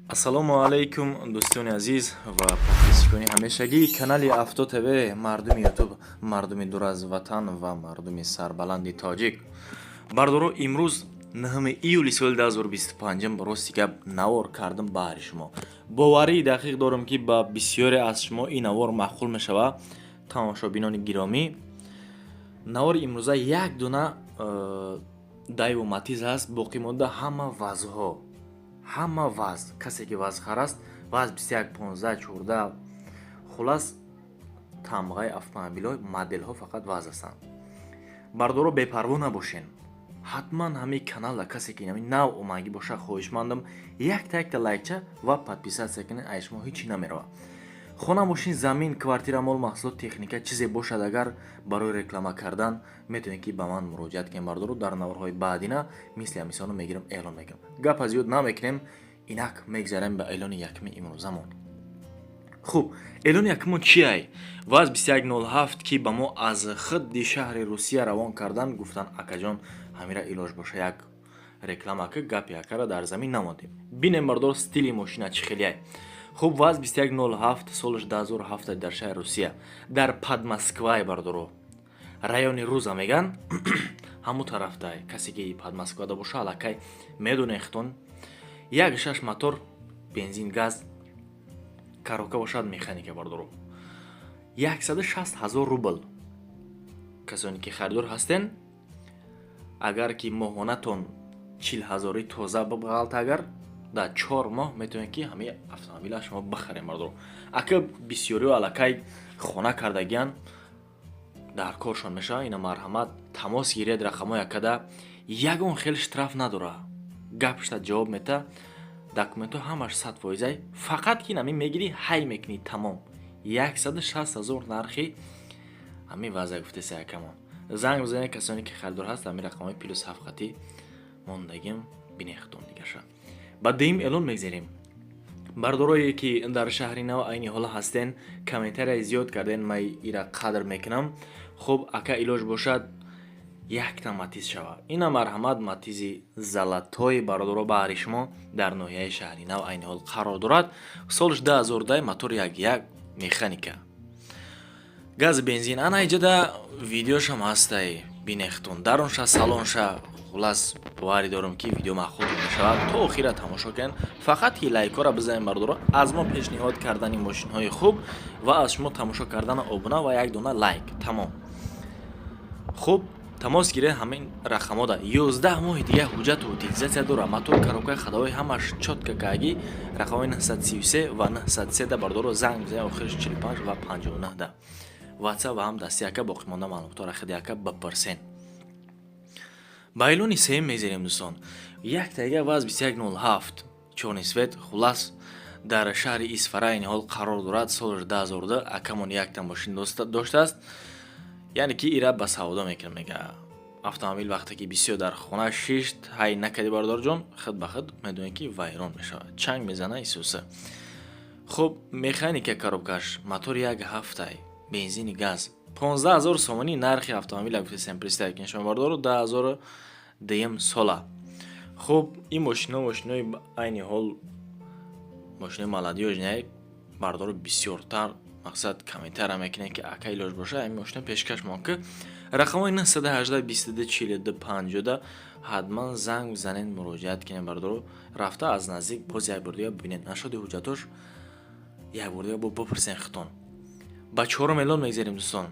Ассалому алайкум, дӯстони азиз ва подписчикони ҳамешагии канали Авто ТВ, мардуми Ютуб, мардуми дур аз ватан ва мардуми сарбаланди тоҷик. Бардоро, имрӯз 9 июли соли 2025. Рости гап, навор кардам баҳри шумо. Боварии дақиқ дорам, ки ба бисёре аз шумо ин навор маъқул мешавад. Тамошобинони гиромӣ, навори имрӯза як дона Дайву Матиз аст, боқӣ монда ҳама ВАЗҳо, ҳама ВАЗ. Касе ки ВАЗхар аст, ВАЗ 21, 15, 14, хулас, тамғаи автомобилҳо, моделҳо фақат ВАЗ ҳастанд. Бардоро, бепарво набошен. Ҳатман ҳамин каналда касе ки ҳамин нав омагӣ боша, хоҳишмандам, якта якта лайкча ва подписаться кунед, ай шумо ҳечи намерава. Хона, мошин, замин, квартира, мол, маҳсулот, техника, чизе бошад агар барои реклама кардан, метавонед, ки ба ман муроҷиат кунед. Бардоро, дар наворҳои баъдина мисли ҳамисоно мегирам, эълон мекунам. Гапа зиёд намекунем, инак мегзарем ба эълони якми имрӯзамон. Хуб, эълони якмон чиай? ВАЗ 2107, ки ба мо аз худди шаҳри Русия равон кардан. Гуфтанд: «Акаҷон, ҳамира илоҷ боша, як реклама ка, гапи акара дар замин намондем». Бинем, бардор, стили мошина чӣ хелиай. Хуб, ВАЗ 2107, солаш 2007, дар шаҳри Русия, дар Подмосквай, бардоро, райони Руза меган, ҳамун тарафтай. Касе ки Подмосквада боша, аллакай медонед хитон. 1,6 мотор, бензин, газ, коробка бошад механика. Бардоро, 160 ҳазор рубл. Касоне ки харидор ҳастен, агар ки моҳонатон 40 ҳазори тоза бғалта, агар дар 4 моҳ метавонед, ки ҳамаи автомобила шумо бихарем. Бардоро, ака бисёриҳо аллакай хона кардагиян, дар коршон мешавад. Ина, марҳамат, тамос гиред, рақамҳои акада. Ягон хел штраф надора, гапшта ҷавоб мета, документҳо ҳамаш 100 фоизай. Фақат ки нами мегирӣ, ҳай мекунӣ, тамом. 160 000 нархи ҳамин ВАЗа гуфтеса якамон. Занг бизанед, касоне ки харидор ҳаст, ҳамин рақамҳои +7 хати мондагим, бинехтон дигаша. Ба дуюм эълон мегзарем. Бардорое ки дар шаҳри нав айни ҳола ҳастен, комментария зиёд карден, ман ира қадр мекунам. Хуб, ака, илоҷ бошад, якта Матиз шава. Ина, марҳамат, Матизи золотой, бародаро, баҳри шумо. Дар ноҳияи шаҳри нав айни ҳол қарор дорад, солш 2010, мотор 1,1, механика, газ, бензин. Ана иҷода видеошам ҳастай, бинехтун, дарунша, салонша. Хулас, боварӣ дорам, ки видео маъқултон мешавад. То охира тамошо кунед, фақат ки лайкҳоро бизанед. Бардоро, аз мо пешниҳод кардани мошинҳои хуб ва аз шумо тамошо кардани обуна ва як дона лайк, тамом. Хуб, тамос гиред ҳамин рақамода. 11 моҳи дига ҳуҷҷату утилизация дорад, мотор, коробка, ходовой ҳамаш чётко каги. Рақамҳои 933 ва 903 да, бардоро, занг бизанед, охириш 45 ва 59 да ватсап ва ҳам дасти яка. Боқимонда маълумотҳоро хиди яка бипурсен. Ба эълони сеюм мегзарем, дӯстон. Яктаига ВАЗ 2107, чёрный цвет. Хулас, дар шаҳри Исфара айни ҳол қарор дорад, солаш 2002. Акамон якта мошин доштааст, яъне ки ира ба савдо мекунад. Мега, автомобил вақте ки бисёр дар хона шишт, ҳай накади, бародарҷон, худ ба худ медонед, ки вайрон мешавад, чанг мезана исуса. Хуб, механика, коробкаш, мотор як ҳафтай, бензини, газ. 15 000 сомонӣ нархи автомобила гуфтесем. Представить кунед шумо, бардору, 2002 сола. Хуб, ин мошино мошинои айни ҳол мошинои молодёжный, бардору. Бисёртар, мақсад, комментария мекунед, ки ака, илоҷ боша, ҳамин мошина пешкаш мон ки. Рақамҳои 918 22 42 50 ҳатман занг бизанед, муроҷиат кунед. Бардору, рафта аз наздик боз як бор дига бибинед, нашоди ҳуҷҷатош як бор дига бо бипурсен хитон. Ба чорум эълон мегзарем, дӯстон.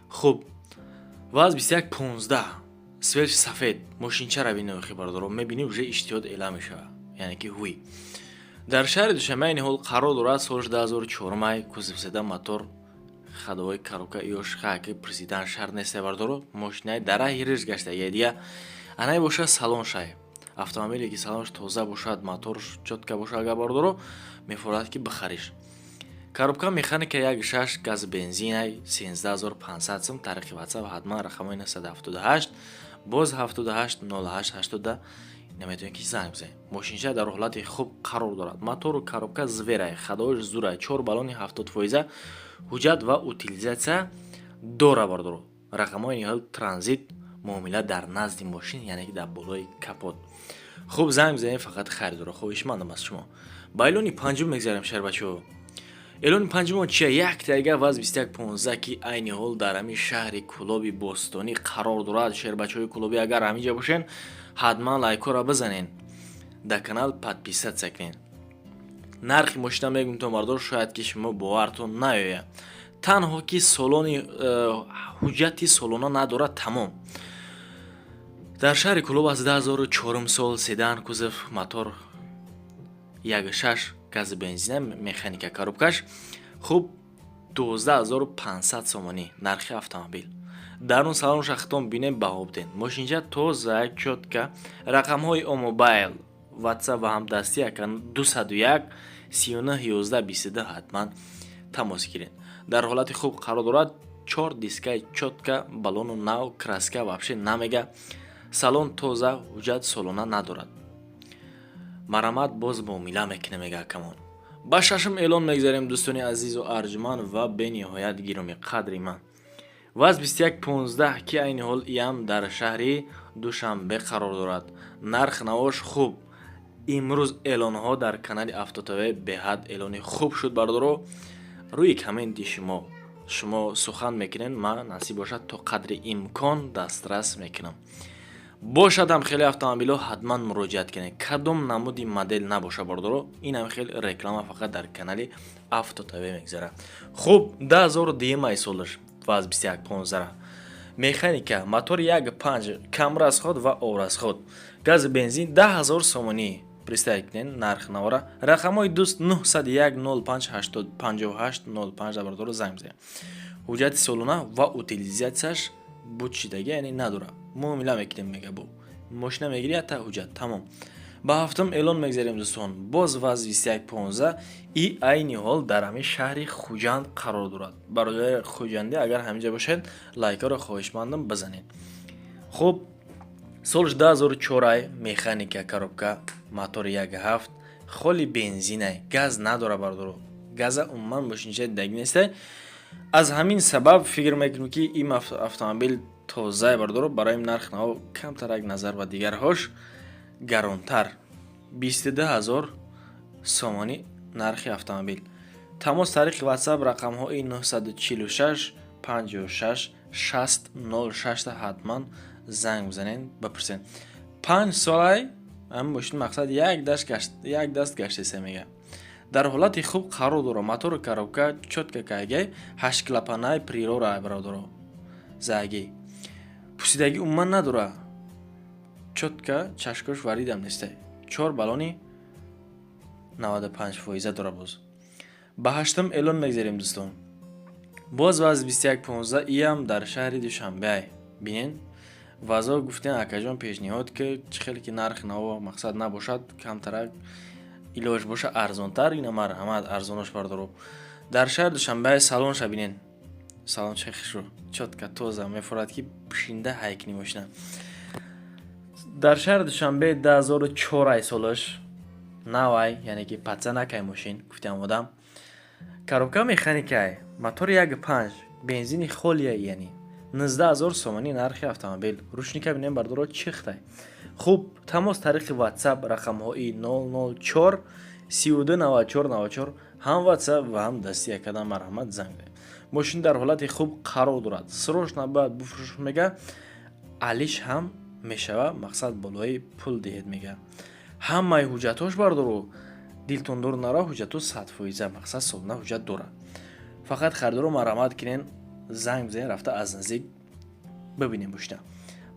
Хуб, ВАЗ 2115, цвет сафед. Мошинчара бинохи, бардоро, мебинӣ, уже иштиҳод эла мешавад, яъне ки ҳуй. Дар шаҳри Душанбе айни ҳол қарор дорад, солаш 2004 май, кузов седан, мотор, ходовой, коробка. Ёш хаки президент шаҳр несте, бардоро, мошинаи дараҳи риж гаштагия дига. Анай бошад салоншай. Автомобиле ки салонш тоза бошад, моторш чётко бошад агар, бардоро, мефорад, ки бихариш. Коробка механика, 1,6, газ, бензинай, 13 500 сум. Тариқи ватсап ҳатман рақамҳои 978 боз 78 08 80 наметавонед, ки занг бизанед. Мошинча дар ҳолати хуб қарор дорад, мотору коробка зверай, ходовош зурай, чор баллони 70%, ҳуҷҷат ва утилизация дора. Бардоро, рақамҳои ниҳоят транзит, муомила дар назди мошин, яъне ки дар болои капот. Хуб, занг бизанед фақат харидоро, хоҳишмандам аз шумо. Ба эълони панҷум мегзарем, шербачаҳо. Эълони панҷумо чия? Яктага ВАЗ 2115, ки айни ҳол дар ҳамин шаҳри Кӯлоби бостонӣ қарор дорад. Шербачаҳои кӯлобӣ, агар ҳаминҷа бошен, ҳатман лайкҳоро бизанен, дар канал подписаться кунед. Нархи мошина мегӯм то мардор, шояд ки шумо бовартон наёяд. Танҳо ки солони ҳуҷҷати солона надорад, тамом. Дар шаҳри Кӯлоб аст, 2004 сол, седан, кузов мотор 1.6, гази бензина, механика, коробкаш хуб. 12 500 сомонӣ нархи автомобил. Дар он салонша хитон бинем, баҳо биден. Мошинча тоза, чётко. Рақамҳои омобайл, WhatsApp ва ҳамдастӣ ака 201 39 11 22, ҳатман тамос гиред. Дар ҳолати хуб қарор дорад, чор дискаи чётко, балону нав, краска вообще намега, салон тоза, ҳуҷҷат солона надорад. Марамат боз муомила мекунем, мега акамон. Ба шашум эълон мегзарем, дӯстони азизу арҷуманд ва бениҳоят гиромӣ қадри ман. ВАЗ 2115, ки айни ҳол иам дар шаҳри Душанбе қарор дорад. Нарх навош хуб. Имрӯз эълонҳо дар канали Автотв беҳад эълони хуб шуд, бардоро. Рӯи комменти шумо шумо сухан мекунед, ман насиб бошад, то қадри имкон дастрас мекунам. Бошадам хеле автомобилҳо, ҳатман муроҷиат кунед. Кадом намуди модел набоша, бардоро, инам хеле реклама фақат дар канали Автотв мегзарад. Хуб, 2002 ай солаш, ВАЗ 2115, механика, мотори 1.5, камрасход ва обрасход, гази бензин, 10 000 сомонӣ. Представить кунед нарх навора. Рақамҳои дӯст 901 05 58 05, бардоро, занг бизанед. Ҳуҷҷати солона ва утилизатсияш буд шидагӣ, яъне надорад. Муомила мекунем, мега. Бу мошина мегирӣ, ята ҳуҷҷат, тамом. Ба ҳафтум эълон мегзарем, дӯстон. Боз ВАЗ 2115 и айни ҳол дар ҳамин шаҳри Хуҷанд қарор дорад. Бародари хуҷандӣ, агар ҳаминҷа бошед, лайкҳоро хоҳишмандам бизанед. Хуб, солш 2004 ай, механика, коробка, мотори 1.7, холи бензинай, газ надора, бардоро. Газа умуман мошинчаи даги нестай. Аз ҳамин сабаб фикр мекунем, ки ин автомобил тозае, бардоро, барои нарх наво камтарак назар ба дигарҳош гаронтар. 22 000 сомонӣ нархи автомобил. Тамос тариқи WhatsApp, рақамҳои 946 56 60 06, ҳатман занг бизанед, бипурсед. 5 солай ҳамин мошин, мақсад, як даст гаштеса, мега. Дар ҳолати хуб қарор дора, мотору коробка чётко кайгай, ҳаштклапанай прирора, бародаро, заги пусидагӣ умуман надора, чётко, чашкош варидам нестай, чор баллони 95 фоиза дора. Боз ба ҳаштум эълон мегзарем, дӯстон. Боз ВАЗ 2115, иам дар шаҳри Душанбеай. Бинен, вазо гуфтем, акаҷон, пешниҳод ки чӣ хеле ки нарх наво мақсад набошад, камтарак илоҷ боша, арзонтар. Ина марҳамат, арзонош, бардоро. Дар шаҳри Душанбе. Салонша бинен, салон чӣ хушрӯ, чётко, тоза, мефорад ки пӯшинда ҳайкни мошина. Дар шаҳри Душанбе, 2004 ай солаш, навай, яъне ки пацанакай мошин гуфтем одам. Коробка механикай, мотори 1.5, бензини холия, яъне 19 000 сомонӣ нархи автомобил. Ручника бинем, бардоро, чихтай. Хуб, тамос тариқи WhatsApp, рақамҳои 004 32 94 94, ҳам WhatsApp ва ҳам дасти якадан, марҳамат, занг. Мошин дар ҳолати хуб қарор дорад, срочно бояд буфурӯш, мега. Алиш ҳам мешава, мақсад, болои пул диҳед, мега. Ҳамаи ҳуҷҷатҳош, бардору, дилтон дур нара, ҳуҷҷатҳо 100%, мақсад, солона ҳуҷҷат дорад. Фақат харидоро марҳамат кунен, занг бизанед, рафта аз наздик бибинем мошина.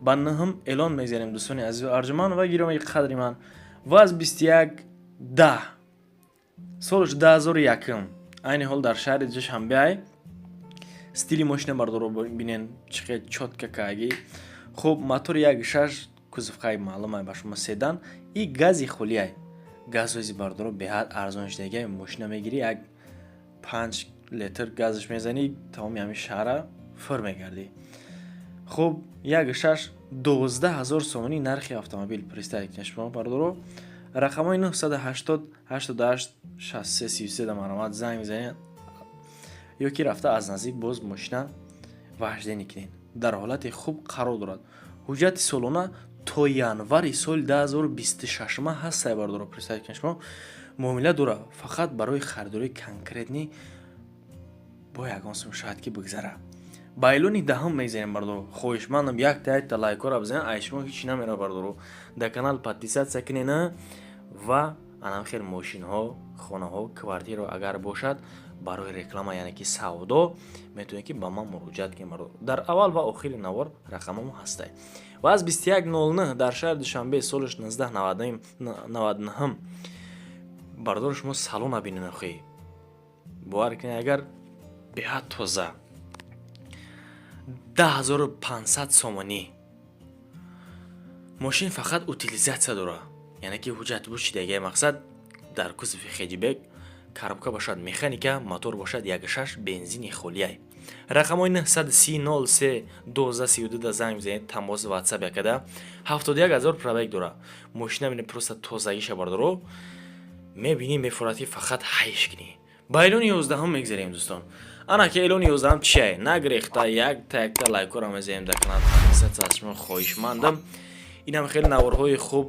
Ба нӯҳум эълон мегзарем, дӯстони азизу арҷуманд ва гиромии қадри ман. ВАЗ 2110, солш 2001, айни ҳол дар шаҳри Душанбеай. Стили мошина, бардоро, бинен, чӣ хел чётко каги. Хуб, мотори 1.6, кузовқаи маълумай ба шумо, седан и гази холиай. Газози, бардоро, беҳад арзон шудагиай. Мошина мегирӣ, як 5 литр газаш мезанӣ, тамоми ҳамин шаҳра фур мегардӣ. Хуб, 1.6, 12 000 сомонӣ нархи автомобил. Представить кунед шумо, бардоро. Рақамҳои 980 88 63 33 да марҳамат занг мезанед ё ки рафта аз наздик боз мошина вождение кунед. Дар ҳолати хуб қарор дорад, ҳуҷҷати солона тоза дора. То январи соли 2026 ҳастай, бардоро. Представить кунед, шумо муомила дора, фақат барои харидории конкретный бо ягон сум шояд ки бигзара. Ба эълони даҳум мегзарем, бардоро. Хоҳишмандам, якта якта лайкҳоро бизанед, ай шумо ҳеч намера, бардоро. Дар канал подписаться кунена ва анам хел мошинҳо, хонаҳо, квартираро агар бошад барои реклама, яъне ки савдо, метавонед ки ба ман муроҷиат кунед, бардоро. Дар аввал ва охири навор рақамамо ҳастай. Ва аз 2109 дар шаҳри Душанбе, солаш 1999, бардор. Шумо салона бинед охи, бовар кунед, агар беҳад тоза. 10 500 сомонӣ. Мошин фақат утилизация дора, яъне ки ҳуҷҷат бучидаги, мақсад, дар кузови хэтчбек, коробка бошад механика, мотор бошад 1,6, бензини холияй. Рақамҳои 930 03 12 32 да занг бизанед, тамос, Ватсап якада. 71 000 пробег дора мошина. Бинед просто тозагиша, бардоро, мебинӣ, мефурад ки фақат ҳайш кунӣ. Ба эълони 11-ум мегзарем, дӯстон. Ана ки эълони 11-ум чие? Нагрехта якта якта лайкҳоро мезанем, дар канал подписаться аз шумо хоҳишмандам. Инам хеле наворҳои хуб,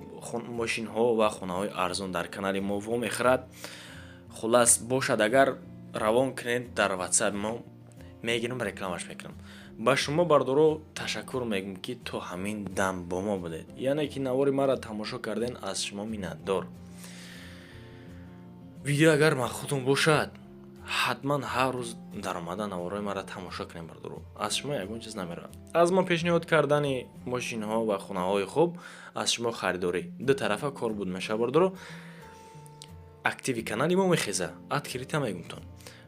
мошинҳо ва хонаҳои арзон дар канали мо вомехӯрад. Хуллас, бошад агар, равон кунед дар Ватсап, мо мегирам, рекламаш мекунам. Ба шумо, бардоро, ташаккур мегӯм, ки то ҳамин дам бо мо будед, яъне ки навори маро тамошо карден, аз шумо миннатдор. Видео агар махудтон бошад, ҳатман ҳар рӯз даромада наворҳои маро тамошо кунем, бардоро. Аз шумо ягон чиз намеравад, аз мо пешниҳод кардани мошинҳо ва хонаҳои хуб, аз шумо харидорӣ. Ду тарафа кор буд мешавад, бардоро. Активи канали мо мехеза, открыто мегумтон.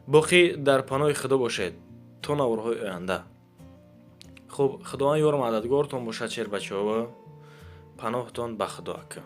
Боқӣ дар паноҳи Худо бошед то наворҳои оянда. Хуб, Худованд ёру мададгортон бошад, шербачаҳо. Паноҳтон ба Худо, ака.